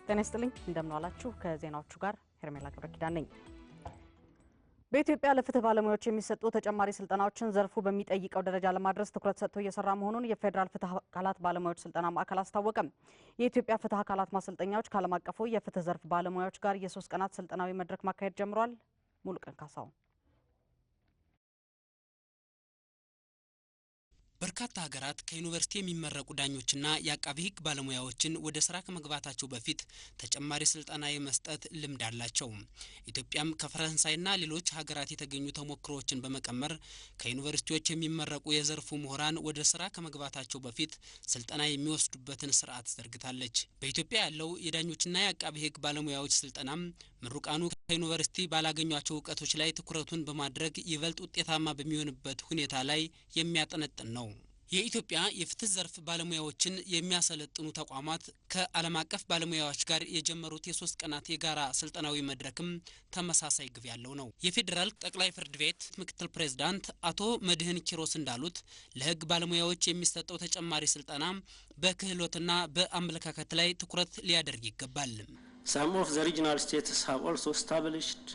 ጤና ይስጥልኝ፣ እንደምን ዋላችሁ። ከዜናዎቹ ጋር ሄርሜላ ገብረ ኪዳን ነኝ። በኢትዮጵያ ለፍትህ ባለሙያዎች የሚሰጡ ተጨማሪ ስልጠናዎችን ዘርፉ በሚጠይቀው ደረጃ ለማድረስ ትኩረት ሰጥቶ እየሰራ መሆኑን የፌዴራል ፍትህ አካላት ባለሙያዎች ስልጠና ማዕከል አስታወቀ። የኢትዮጵያ ፍትህ አካላት ማሰልጠኛዎች ከዓለም አቀፉ የፍትህ ዘርፍ ባለሙያዎች ጋር የ3 ቀናት ስልጠናዊ መድረክ ማካሄድ ጀምሯል። ሙሉቀን ካሳሁን። በርካታ ሀገራት ከዩኒቨርሲቲ የሚመረቁ ዳኞችና የአቃቢ ሕግ ባለሙያዎችን ወደ ስራ ከመግባታቸው በፊት ተጨማሪ ስልጠና የመስጠት ልምድ አላቸው። ኢትዮጵያም ከፈረንሳይና ሌሎች ሀገራት የተገኙ ተሞክሮዎችን በመቀመር ከዩኒቨርሲቲዎች የሚመረቁ የዘርፉ ምሁራን ወደ ስራ ከመግባታቸው በፊት ስልጠና የሚወስዱበትን ስርዓት ዘርግታለች። በኢትዮጵያ ያለው የዳኞችና የአቃቢ ሕግ ባለሙያዎች ስልጠናም ምሩቃኑ ከዩኒቨርሲቲ ባላገኟቸው እውቀቶች ላይ ትኩረቱን በማድረግ ይበልጥ ውጤታማ በሚሆንበት ሁኔታ ላይ የሚያጠነጥን ነው። የኢትዮጵያ የፍትህ ዘርፍ ባለሙያዎችን የሚያሰለጥኑ ተቋማት ከዓለም አቀፍ ባለሙያዎች ጋር የጀመሩት የ3 ቀናት የጋራ ስልጠናዊ መድረክም ተመሳሳይ ግብ ያለው ነው። የፌዴራል ጠቅላይ ፍርድ ቤት ምክትል ፕሬዝዳንት አቶ መድህን ኪሮስ እንዳሉት፣ ለሕግ ባለሙያዎች የሚሰጠው ተጨማሪ ስልጠና በክህሎትና በአመለካከት ላይ ትኩረት ሊያደርግ ይገባል። Some of the regional states have also established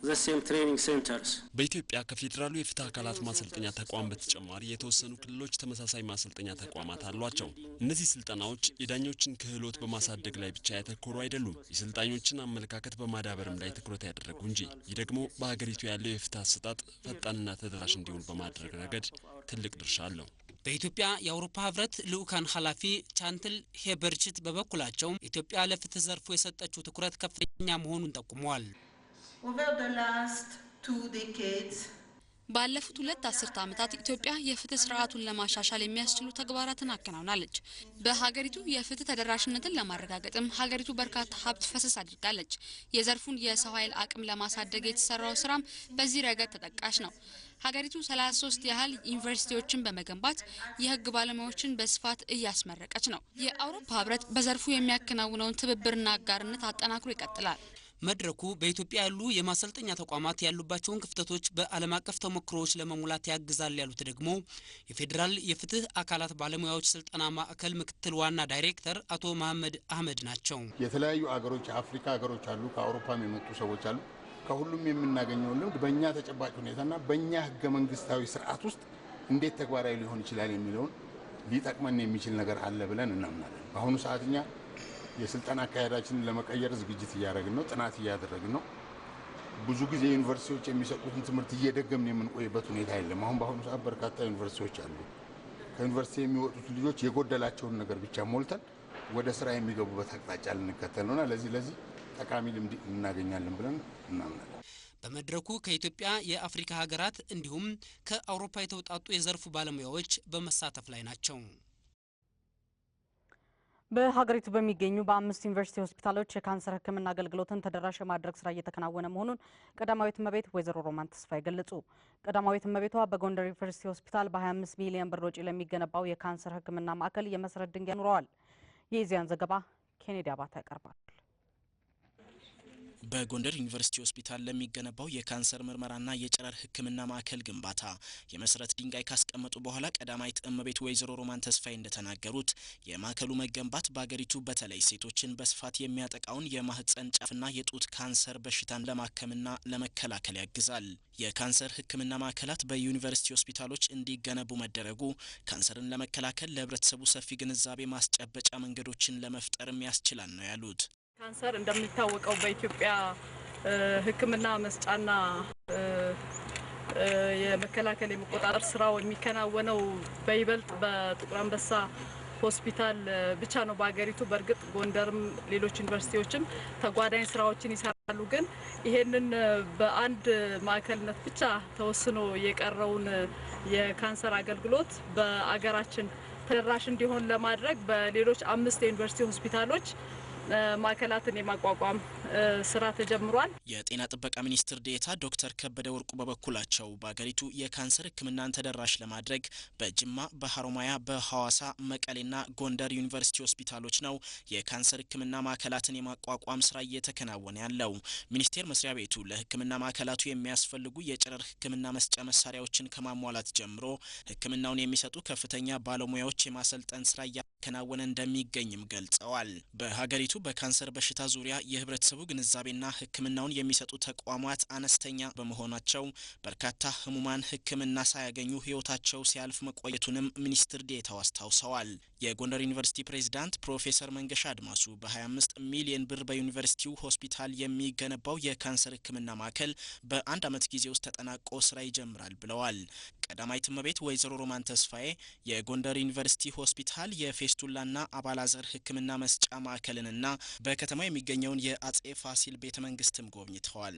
the same training centers. በኢትዮጵያ ከፌዴራሉ የፍትህ አካላት ማሰልጠኛ ተቋም በተጨማሪ የተወሰኑ ክልሎች ተመሳሳይ ማሰልጠኛ ተቋማት አሏቸው። እነዚህ ስልጠናዎች የዳኞችን ክህሎት በማሳደግ ላይ ብቻ ያተኮሩ አይደሉም፣ የሰልጣኞችን አመለካከት በማዳበርም ላይ ትኩረት ያደረጉ እንጂ። ይህ ደግሞ በሀገሪቱ ያለው የፍትህ አሰጣጥ ፈጣንና ተደራሽ እንዲሆን በማድረግ ረገድ ትልቅ ድርሻ አለው። በኢትዮጵያ የአውሮፓ ህብረት ልዑካን ኃላፊ ቻንትል ሄበርችት በበኩላቸው፣ ኢትዮጵያ ለፍትህ ዘርፉ የሰጠችው ትኩረት ከፍተኛ መሆኑን ጠቁመዋል። Over the last 2 decades, ባለፉት 2 አስርተ ዓመታት ኢትዮጵያ የፍትህ ስርዓቱን ለማሻሻል የሚያስችሉ ተግባራትን አከናውናለች። በሀገሪቱ የፍትህ ተደራሽነትን ለማረጋገጥም ሀገሪቱ በርካታ ሀብት ፈሰስ አድርጋለች። የዘርፉን የሰው ኃይል አቅም ለማሳደግ የተሰራው ስራም በዚህ ረገድ ተጠቃሽ ነው። ሀገሪቱ 33 ያህል ዩኒቨርሲቲዎችን በመገንባት የህግ ባለሙያዎችን በስፋት እያስመረቀች ነው። የአውሮፓ ህብረት በዘርፉ የሚያከናውነውን ትብብርና አጋርነት አጠናክሮ ይቀጥላል። መድረኩ በኢትዮጵያ ያሉ የማሰልጠኛ ተቋማት ያሉባቸውን ክፍተቶች በዓለም አቀፍ ተሞክሮዎች ለመሙላት ያግዛል ያሉት ደግሞ የፌዴራል የፍትህ አካላት ባለሙያዎች ስልጠና ማዕከል ምክትል ዋና ዳይሬክተር አቶ መሀመድ አህመድ ናቸው። የተለያዩ አገሮች፣ የአፍሪካ ሀገሮች አሉ፣ ከአውሮፓም የመጡ ሰዎች አሉ። ከሁሉም የምናገኘውን ልምድ በእኛ ተጨባጭ ሁኔታና በእኛ ህገ መንግስታዊ ስርዓት ውስጥ እንዴት ተግባራዊ ሊሆን ይችላል የሚለውን ሊጠቅመን የሚችል ነገር አለ ብለን እናምናለን። በአሁኑ ሰዓት እኛ የስልጠና አካሄዳችንን ለመቀየር ዝግጅት እያደረግን ነው፣ ጥናት እያደረግን ነው። ብዙ ጊዜ ዩኒቨርሲቲዎች የሚሰጡትን ትምህርት እየደገምን የምንቆይበት ሁኔታ የለም። አሁን በአሁኑ ሰዓት በርካታ ዩኒቨርሲቲዎች አሉ። ከዩኒቨርሲቲ የሚወጡት ልጆች የጎደላቸውን ነገር ብቻ ሞልተን ወደ ስራ የሚገቡበት አቅጣጫ ልንከተል ነውና ለዚህ ጠቃሚ ልምድ እናገኛለን ብለን እናምናለን። በመድረኩ ከኢትዮጵያ፣ የአፍሪካ ሀገራት እንዲሁም ከአውሮፓ የተውጣጡ የዘርፉ ባለሙያዎች በመሳተፍ ላይ ናቸው። በሀገሪቱ በሚገኙ በአምስት ዩኒቨርሲቲ ሆስፒታሎች የካንሰር ሕክምና አገልግሎትን ተደራሽ የማድረግ ስራ እየተከናወነ መሆኑን ቀዳማዊት እመቤት ወይዘሮ ሮማን ተስፋዬ ገለጹ። ቀዳማዊት እመቤቷ በጎንደር ዩኒቨርሲቲ ሆስፒታል በ25 ሚሊዮን ብር ወጪ ለሚገነባው የካንሰር ሕክምና ማዕከል የመሰረት ድንጋይ አኑረዋል። የኢዜአን ዘገባ ኬኔዲ አባተ ያቀርባል። በጎንደር ዩኒቨርሲቲ ሆስፒታል ለሚገነባው የካንሰር ምርመራና የጨረር ሕክምና ማዕከል ግንባታ የመሰረት ድንጋይ ካስቀመጡ በኋላ ቀዳማዊት እመቤት ወይዘሮ ሮማን ተስፋዬ እንደተናገሩት፣ የማዕከሉ መገንባት በአገሪቱ በተለይ ሴቶችን በስፋት የሚያጠቃውን የማህጸን ጫፍና የጡት ካንሰር በሽታን ለማከምና ለመከላከል ያግዛል። የካንሰር ሕክምና ማዕከላት በዩኒቨርሲቲ ሆስፒታሎች እንዲገነቡ መደረጉ ካንሰርን ለመከላከል ለህብረተሰቡ ሰፊ ግንዛቤ ማስጨበጫ መንገዶችን ለመፍጠርም ያስችላል ነው ያሉት። ካንሰር እንደሚታወቀው በኢትዮጵያ ሕክምና መስጫና የመከላከል የመቆጣጠር ስራው የሚከናወነው በይበልጥ በጥቁር አንበሳ ሆስፒታል ብቻ ነው በሀገሪቱ። በእርግጥ ጎንደርም ሌሎች ዩኒቨርሲቲዎችም ተጓዳኝ ስራዎችን ይሰራሉ። ግን ይሄንን በአንድ ማዕከልነት ብቻ ተወስኖ የቀረውን የካንሰር አገልግሎት በአገራችን ተደራሽ እንዲሆን ለማድረግ በሌሎች አምስት የዩኒቨርሲቲ ሆስፒታሎች ማዕከላትን የማቋቋም ስራ ተጀምሯል። የጤና ጥበቃ ሚኒስትር ዴኤታ ዶክተር ከበደ ወርቁ በበኩላቸው፣ በአገሪቱ የካንሰር ሕክምናን ተደራሽ ለማድረግ በጅማ፣ በሀሮማያ፣ በሐዋሳ፣ መቀሌና ጎንደር ዩኒቨርሲቲ ሆስፒታሎች ነው የካንሰር ሕክምና ማዕከላትን የማቋቋም ስራ እየተከናወነ ያለው። ሚኒስቴር መስሪያ ቤቱ ለሕክምና ማዕከላቱ የሚያስፈልጉ የጨረር ሕክምና መስጫ መሳሪያዎችን ከማሟላት ጀምሮ ሕክምናውን የሚሰጡ ከፍተኛ ባለሙያዎች የማሰልጠን ስራ እያከናወነ እንደሚገኝም ገልጸዋል። በሀገሪቱ በካንሰር በሽታ ዙሪያ የህብረተሰቡ ግንዛቤና ሕክምናውን የሚሰጡ ተቋማት አነስተኛ በመሆናቸው በርካታ ህሙማን ሕክምና ሳያገኙ ህይወታቸው ሲያልፍ መቆየቱንም ሚኒስትር ዴኤታው አስታውሰዋል። የጎንደር ዩኒቨርሲቲ ፕሬዝዳንት ፕሮፌሰር መንገሻ አድማሱ በ25 ሚሊዮን ብር በዩኒቨርሲቲው ሆስፒታል የሚገነባው የካንሰር ሕክምና ማዕከል በአንድ ዓመት ጊዜ ውስጥ ተጠናቆ ስራ ይጀምራል ብለዋል። ቀዳማዊት እመቤት ወይዘሮ ሮማን ተስፋዬ የጎንደር ዩኒቨርሲቲ ሆስፒታል የፌስቱላና አባላዘር ሕክምና መስጫ ማዕከልንና በከተማ የሚገኘውን የአጼ ፋሲል ቤተ መንግስትም ጎብኝተዋል።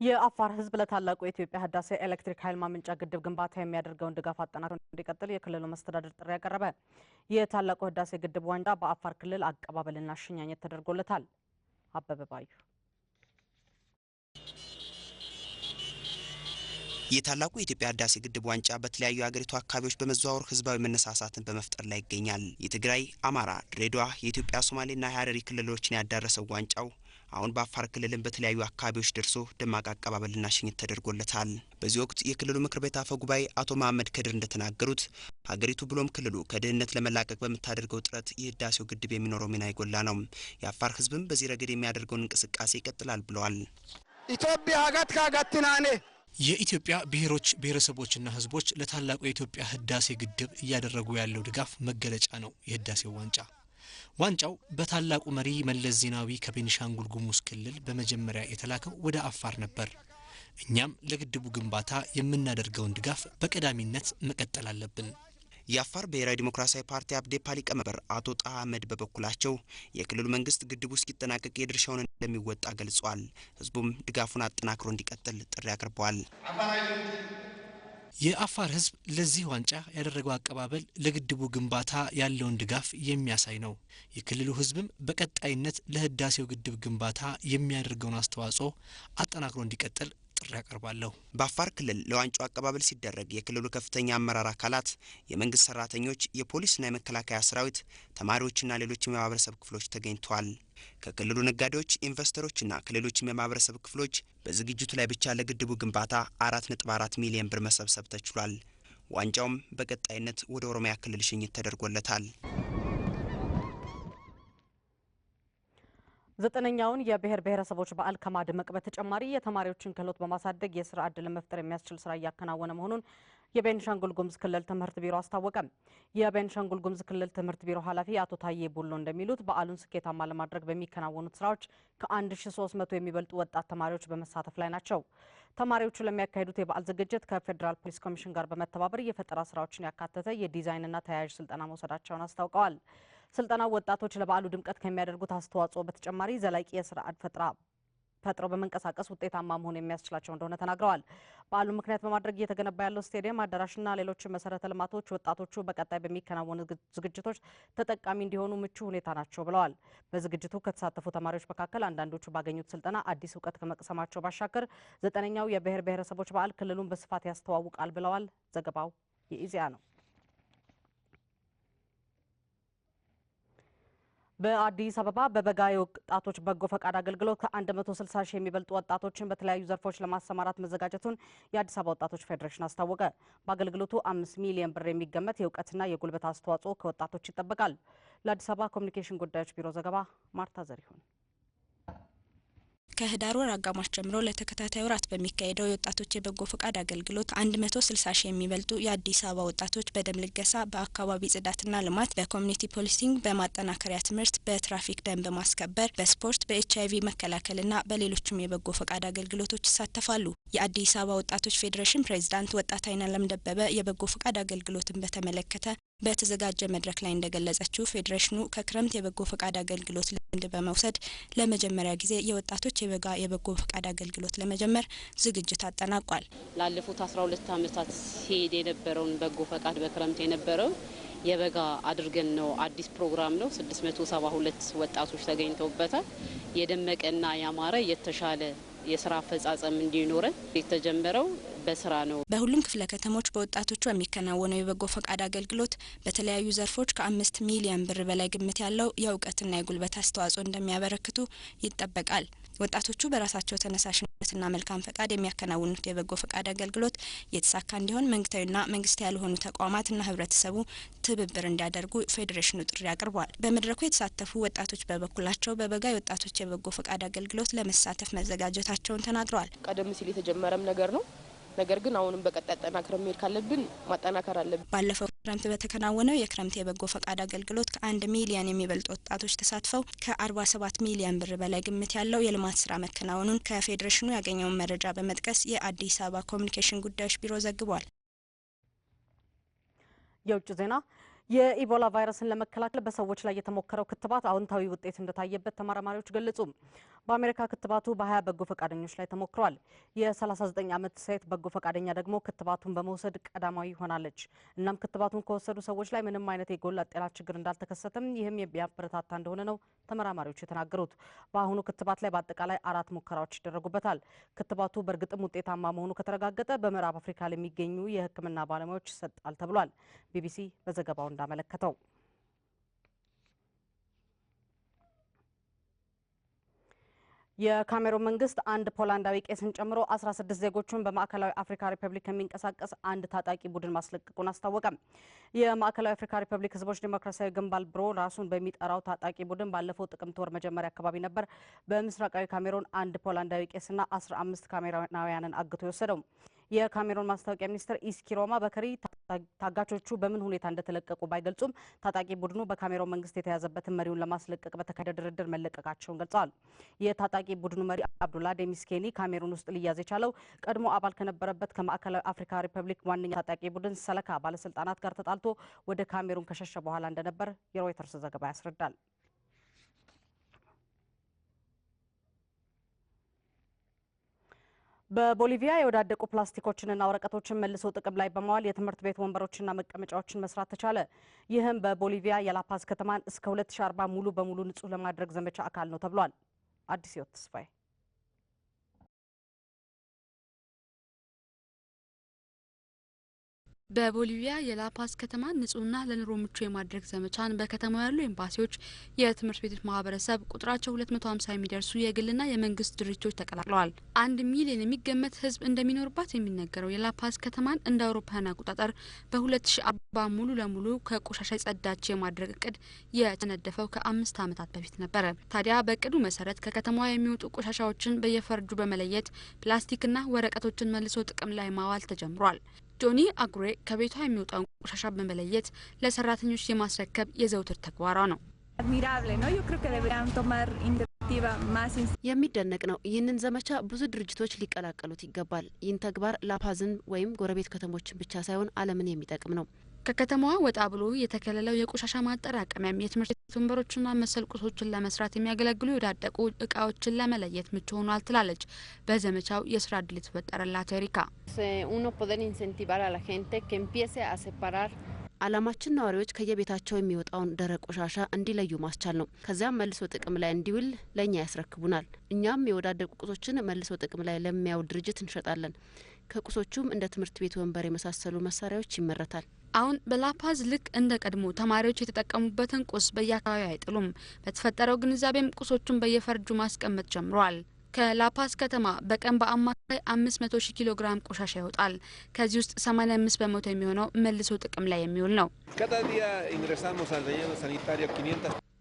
የአፋር ህዝብ ለታላቁ የኢትዮጵያ ህዳሴ ኤሌክትሪክ ኃይል ማመንጫ ግድብ ግንባታ የሚያደርገውን ድጋፍ አጠናክሮ እንዲቀጥል የክልሉ መስተዳድር ጥሪ ያቀረበ። የታላቁ ህዳሴ ግድብ ዋንጫ በአፋር ክልል አቀባበልና ሽኛኘት ተደርጎለታል። አበበ ባዩ። የታላቁ የኢትዮጵያ ህዳሴ ግድብ ዋንጫ በተለያዩ የሀገሪቱ አካባቢዎች በመዘዋወር ህዝባዊ መነሳሳትን በመፍጠር ላይ ይገኛል። የትግራይ፣ አማራ፣ ድሬዳዋ፣ የኢትዮጵያ ሶማሌና የሀረሪ ክልሎችን ያዳረሰው ዋንጫው አሁን በአፋር ክልልም በተለያዩ አካባቢዎች ደርሶ ደማቅ አቀባበልና ሽኝት ተደርጎለታል። በዚህ ወቅት የክልሉ ምክር ቤት አፈ ጉባኤ አቶ መሀመድ ከድር እንደተናገሩት ሀገሪቱ ብሎም ክልሉ ከድህነት ለመላቀቅ በምታደርገው ጥረት የህዳሴው ግድብ የሚኖረው ሚና የጎላ ነው። የአፋር ህዝብም በዚህ ረገድ የሚያደርገውን እንቅስቃሴ ይቀጥላል ብለዋል። ኢትዮጵያ ሀገት ካጋትናኔ የኢትዮጵያ ብሔሮች ብሔረሰቦችና ህዝቦች ለታላቁ የኢትዮጵያ ህዳሴ ግድብ እያደረጉ ያለው ድጋፍ መገለጫ ነው የህዳሴው ዋንጫ። ዋንጫው በታላቁ መሪ መለስ ዜናዊ ከቤኒሻንጉል ጉሙዝ ክልል በመጀመሪያ የተላከው ወደ አፋር ነበር። እኛም ለግድቡ ግንባታ የምናደርገውን ድጋፍ በቀዳሚነት መቀጠል አለብን። የአፋር ብሔራዊ ዲሞክራሲያዊ ፓርቲ አብዴፓ ሊቀመንበር አቶ ጣሃ አህመድ በበኩላቸው የክልሉ መንግስት ግድቡ እስኪጠናቀቅ የድርሻውን እንደሚወጣ ገልጿል። ህዝቡም ድጋፉን አጠናክሮ እንዲቀጥል ጥሪ አቅርበዋል። የአፋር ህዝብ ለዚህ ዋንጫ ያደረገው አቀባበል ለግድቡ ግንባታ ያለውን ድጋፍ የሚያሳይ ነው። የክልሉ ህዝብም በቀጣይነት ለህዳሴው ግድብ ግንባታ የሚያደርገውን አስተዋጽኦ አጠናክሮ እንዲቀጥል ጥሪ ያቀርባለሁ። በአፋር ክልል ለዋንጫው አቀባበል ሲደረግ የክልሉ ከፍተኛ አመራር አካላት፣ የመንግስት ሰራተኞች፣ የፖሊስና የመከላከያ ሰራዊት፣ ተማሪዎችና ሌሎችም የማህበረሰብ ክፍሎች ተገኝተዋል። ከክልሉ ነጋዴዎች፣ ኢንቨስተሮችና ከሌሎችም የማህበረሰብ ክፍሎች በዝግጅቱ ላይ ብቻ ለግድቡ ግንባታ 4.4 ሚሊዮን ብር መሰብሰብ ተችሏል። ዋንጫውም በቀጣይነት ወደ ኦሮሚያ ክልል ሽኝት ተደርጎለታል። 9ኛውን የብሔር ብሔረሰቦች በዓል ከማድመቅ በተጨማሪ የተማሪዎችን ክህሎት በማሳደግ የስራ ዕድል መፍጠር የሚያስችል ስራ እያከናወነ መሆኑን የቤንሻንጉል ጉሙዝ ክልል ትምህርት ቢሮ አስታወቀ። የቤንሻንጉል ጉሙዝ ክልል ትምህርት ቢሮ ኃላፊ አቶ ታዬ ቡሎ እንደሚሉት በዓሉን ስኬታማ ለማድረግ በሚከናወኑት ስራዎች ከ1300 የሚበልጡ ወጣት ተማሪዎች በመሳተፍ ላይ ናቸው። ተማሪዎቹ ለሚያካሂዱት የበዓል ዝግጅት ከፌዴራል ፖሊስ ኮሚሽን ጋር በመተባበር የፈጠራ ስራዎችን ያካተተ የዲዛይንና ተያያዥ ስልጠና መውሰዳቸውን አስታውቀዋል። ስልጠናው ወጣቶች ለበዓሉ ድምቀት ከሚያደርጉት አስተዋጽኦ በተጨማሪ ዘላቂ የስራ ዕድል ፈጥረው በመንቀሳቀስ ውጤታማ መሆን የሚያስችላቸው እንደሆነ ተናግረዋል። በዓሉ ምክንያት በማድረግ እየተገነባ ያለው ስቴዲየም፣ አዳራሽና ሌሎች መሰረተ ልማቶች ወጣቶቹ በቀጣይ በሚከናወኑ ዝግጅቶች ተጠቃሚ እንዲሆኑ ምቹ ሁኔታ ናቸው ብለዋል። በዝግጅቱ ከተሳተፉ ተማሪዎች መካከል አንዳንዶቹ ባገኙት ስልጠና አዲስ እውቀት ከመቅሰማቸው ባሻገር 9ኛው የብሔር ብሔረሰቦች በዓል ክልሉን በስፋት ያስተዋውቃል ብለዋል። ዘገባው የኢዜአ ነው። በአዲስ አበባ በበጋ የወጣቶች በጎ ፈቃድ አገልግሎት ከ160 ሺህ የሚበልጡ ወጣቶችን በተለያዩ ዘርፎች ለማሰማራት መዘጋጀቱን የአዲስ አበባ ወጣቶች ፌዴሬሽን አስታወቀ። በአገልግሎቱ 5 ሚሊዮን ብር የሚገመት የእውቀትና የጉልበት አስተዋጽኦ ከወጣቶች ይጠበቃል። ለአዲስ አበባ ኮሚኒኬሽን ጉዳዮች ቢሮ ዘገባ ማርታ ዘሪሁን። ከህዳር ወር አጋማሽ ጀምሮ ለተከታታይ ወራት በሚካሄደው የወጣቶች የበጎ ፈቃድ አገልግሎት 160 ሺህ የሚበልጡ የአዲስ አበባ ወጣቶች በደም ልገሳ፣ በአካባቢ ጽዳትና ልማት፣ በ community policing፣ በማጠናከሪያ ትምህርት፣ በትራፊክ ደንብ ማስከበር፣ በስፖርት፣ በኤችአይቪ መከላከልና በሌሎችም የበጎ ፈቃድ አገልግሎቶች ይሳተፋሉ። የአዲስ አበባ ወጣቶች ፌዴሬሽን ፕሬዚዳንት ወጣት አይናለም ደበበ የበጎ ፈቃድ አገልግሎትን በተመለከተ በተዘጋጀ መድረክ ላይ እንደገለጸችው ፌዴሬሽኑ ከክረምት የበጎ ፈቃድ አገልግሎት ልምድ በመውሰድ ለመጀመሪያ ጊዜ የወጣቶች የበጋ የበጎ ፈቃድ አገልግሎት ለመጀመር ዝግጅት አጠናቋል። ላለፉት 12 ዓመታት ሲሄድ የነበረውን በጎ ፈቃድ በክረምት የነበረው የበጋ አድርገን ነው። አዲስ ፕሮግራም ነው። 672 ወጣቶች ተገኝተውበታል። የደመቀና ያማረ የተሻለ የስራ አፈጻጸም እንዲኖረን የተጀመረው በስራ ነው። በሁሉም ክፍለ ከተሞች በወጣቶቹ የሚከናወነው የበጎ ፈቃድ አገልግሎት በተለያዩ ዘርፎች ከ5 ሚሊዮን ብር በላይ ግምት ያለው የእውቀትና የጉልበት አስተዋጽኦ እንደሚያበረክቱ ይጠበቃል። ወጣቶቹ በራሳቸው ተነሳሽነትና መልካም ፈቃድ የሚያከናውኑት የበጎ ፈቃድ አገልግሎት የተሳካ እንዲሆን መንግስታዊና መንግስታዊ ያልሆኑ ተቋማትና ህብረተሰቡ ትብብር እንዲያደርጉ ፌዴሬሽኑ ጥሪ አቅርቧል። በመድረኩ የተሳተፉ ወጣቶች በበኩላቸው በበጋ የወጣቶች የበጎ ፈቃድ አገልግሎት ለመሳተፍ መዘጋጀታቸውን ተናግረዋል። ቀደም ሲል የተጀመረም ነገር ነው። ነገር ግን አሁንም በቀጣይ አጠናክረን መሄድ ካለብን ማጠናከር አለብን። ባለፈው ክረምት በተከናወነው የክረምት የበጎ ፈቃድ አገልግሎት ከ1 ሚሊዮን የሚበልጡ ወጣቶች ተሳትፈው ከ47 ሚሊዮን ብር በላይ ግምት ያለው የልማት ስራ መከናወኑን ከፌዴሬሽኑ ያገኘውን መረጃ በመጥቀስ የአዲስ አበባ ኮሚኒኬሽን ጉዳዮች ቢሮ ዘግቧል። የውጭ ዜና። የኢቦላ ቫይረስን ለመከላከል በሰዎች ላይ የተሞከረው ክትባት አዎንታዊ ውጤት እንደታየበት ተመራማሪዎች ገለጹ። በአሜሪካ ክትባቱ በ20 በጎ ፈቃደኞች ላይ ተሞክሯል። የ39 ዓመት ሴት በጎ ፈቃደኛ ደግሞ ክትባቱን በመውሰድ ቀዳማዊ ሆናለች። እናም ክትባቱን ከወሰዱ ሰዎች ላይ ምንም አይነት የጎላ ጤና ችግር እንዳልተከሰተም፣ ይህም የሚያበረታታ እንደሆነ ነው ተመራማሪዎች የተናገሩት። በአሁኑ ክትባት ላይ በአጠቃላይ አራት ሙከራዎች ይደረጉበታል። ክትባቱ በእርግጥም ውጤታማ መሆኑ ከተረጋገጠ በምዕራብ አፍሪካ ለሚገኙ የሕክምና ባለሙያዎች ይሰጣል ተብሏል። ቢቢሲ በዘገባው እንዳመለከተው። የካሜሩን መንግስት አንድ ፖላንዳዊ ቄስን ጨምሮ 16 ዜጎቹን በማዕከላዊ አፍሪካ ሪፐብሊክ ከሚንቀሳቀስ አንድ ታጣቂ ቡድን ማስለቀቁን አስታወቀ። የማዕከላዊ አፍሪካ ሪፐብሊክ ህዝቦች ዴሞክራሲያዊ ግንባር ብሎ ራሱን በሚጠራው ታጣቂ ቡድን ባለፈው ጥቅምት ወር መጀመሪያ አካባቢ ነበር በምስራቃዊ ካሜሩን አንድ ፖላንዳዊ ቄስና 15 ካሜሩናውያንን አግቶ የወሰደው። የካሜሩን ማስታወቂያ ሚኒስትር ኢስኪሮማ በከሪ ታጋቾቹ በምን ሁኔታ እንደተለቀቁ ባይገልጹም፣ ታጣቂ ቡድኑ በካሜሩን መንግስት የተያዘበትን መሪውን ለማስለቀቅ በተካሄደ ድርድር መለቀቃቸውን ገልጸዋል። የታጣቂ ቡድኑ መሪ አብዱላ ዴሚስኬኒ ካሜሩን ውስጥ ሊያዝ የቻለው ቀድሞ አባል ከነበረበት ከማዕከላዊ አፍሪካ ሪፐብሊክ ዋነኛ ታጣቂ ቡድን ሰለካ ባለስልጣናት ጋር ተጣልቶ ወደ ካሜሩን ከሸሸ በኋላ እንደነበር የሮይተርስ ዘገባ ያስረዳል። በቦሊቪያ የወዳደቁ ፕላስቲኮችንና ወረቀቶችን መልሶ ጥቅም ላይ በማዋል የትምህርት ቤት ወንበሮችና መቀመጫዎችን መስራት ተቻለ። ይህም በቦሊቪያ የላፓዝ ከተማን እስከ 2040 ሙሉ በሙሉ ንጹህ ለማድረግ ዘመቻ አካል ነው ተብሏል። አዲስ ህይወት ተስፋዬ። በቦሊቪያ የላፓዝ ከተማ ንጹህና ለኑሮ ምቹ የማድረግ ዘመቻን በከተማው ያሉ ኤምባሲዎች፣ የትምህርት ቤቶች ማህበረሰብ፣ ቁጥራቸው 250 የሚደርሱ የግልና የመንግስት ድርጅቶች ተቀላቅለዋል። 1 ሚሊዮን የሚገመት ህዝብ እንደሚኖርባት የሚነገረው የላፓዝ ከተማን እንደ አውሮፓውያን አቆጣጠር በ2040 ሙሉ ለሙሉ ከቆሻሻ የጸዳች የማድረግ እቅድ የተነደፈው ከ5 ዓመታት በፊት ነበረ። ታዲያ በእቅዱ መሰረት ከከተማዋ የሚወጡ ቆሻሻዎችን በየፈርጁ በመለየት ፕላስቲክና ወረቀቶችን መልሶ ጥቅም ላይ ማዋል ተጀምሯል። ጆኒ አጉሬ ከቤቷ የሚወጣውን ቆሻሻ በመለየት ለሰራተኞች የማስረከብ የዘውትር ተግባሯ ነው። የሚደነቅ ነው። ይህንን ዘመቻ ብዙ ድርጅቶች ሊቀላቀሉት ይገባል። ይህን ተግባር ላፓዝን ወይም ጎረቤት ከተሞችን ብቻ ሳይሆን ዓለምን የሚጠቅም ነው። ከከተማዋ ወጣ ብሎ የተከለለው የቆሻሻ ማጠራቀሚያም የትምህርት ቤት ወንበሮችና መሰል ቁሶችን ለመስራት የሚያገለግሉ የወዳደቁ እቃዎችን ለመለየት ምቹ ሆኗል ትላለች በዘመቻው የስራ እድል የተፈጠረላት ኤሪካ። ዓላማችን ነዋሪዎች ከየቤታቸው የሚወጣውን ደረቅ ቆሻሻ እንዲለዩ ማስቻል ነው። ከዚያም መልሶ ጥቅም ላይ እንዲውል ለእኛ ያስረክቡናል። እኛም የወዳደቁ ቁሶችን መልሶ ጥቅም ላይ ለሚያውል ድርጅት እንሸጣለን። ከቁሶቹም እንደ ትምህርት ቤት ወንበር የመሳሰሉ መሳሪያዎች ይመረታል። አሁን በላፓዝ ልክ እንደ ቀድሞ ተማሪዎች የተጠቀሙበትን ቁስ በየአካባቢው አይጥሉም። በተፈጠረው ግንዛቤም ቁሶቹን በየፈርጁ ማስቀመጥ ጀምረዋል። ከላፓዝ ከተማ በቀን በአማካይ 500,000 ኪሎ ግራም ቆሻሻ ይወጣል። ከዚህ ውስጥ 85% የሚሆነው መልሶ ጥቅም ላይ የሚውል ነው።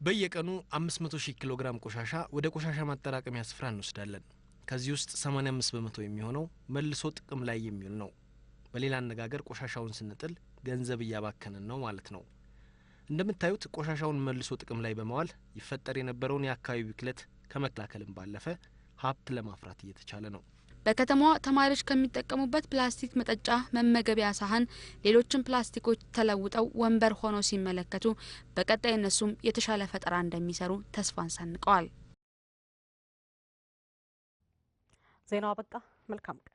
በየቀኑ 500,000 ኪሎ ግራም ቆሻሻ ወደ ቆሻሻ ማጠራቀሚያ ስፍራ እንወስዳለን። ከዚህ ውስጥ 85% የሚሆነው መልሶ ጥቅም ላይ የሚውል ነው። በሌላ አነጋገር ቆሻሻውን ስንጥል ገንዘብ እያባከንን ነው ማለት ነው። እንደምታዩት ቆሻሻውን መልሶ ጥቅም ላይ በማዋል ይፈጠር የነበረውን የአካባቢ ብክለት ከመከላከልም ባለፈ ሀብት ለማፍራት እየተቻለ ነው። በከተማዋ ተማሪዎች ከሚጠቀሙበት ፕላስቲክ መጠጫ፣ መመገቢያ ሳህን፣ ሌሎችም ፕላስቲኮች ተለውጠው ወንበር ሆነው ሲመለከቱ በቀጣይ እነሱም የተሻለ ፈጠራ እንደሚሰሩ ተስፋን ሰንቀዋል። ዜናው አበቃ። መልካም ቀን።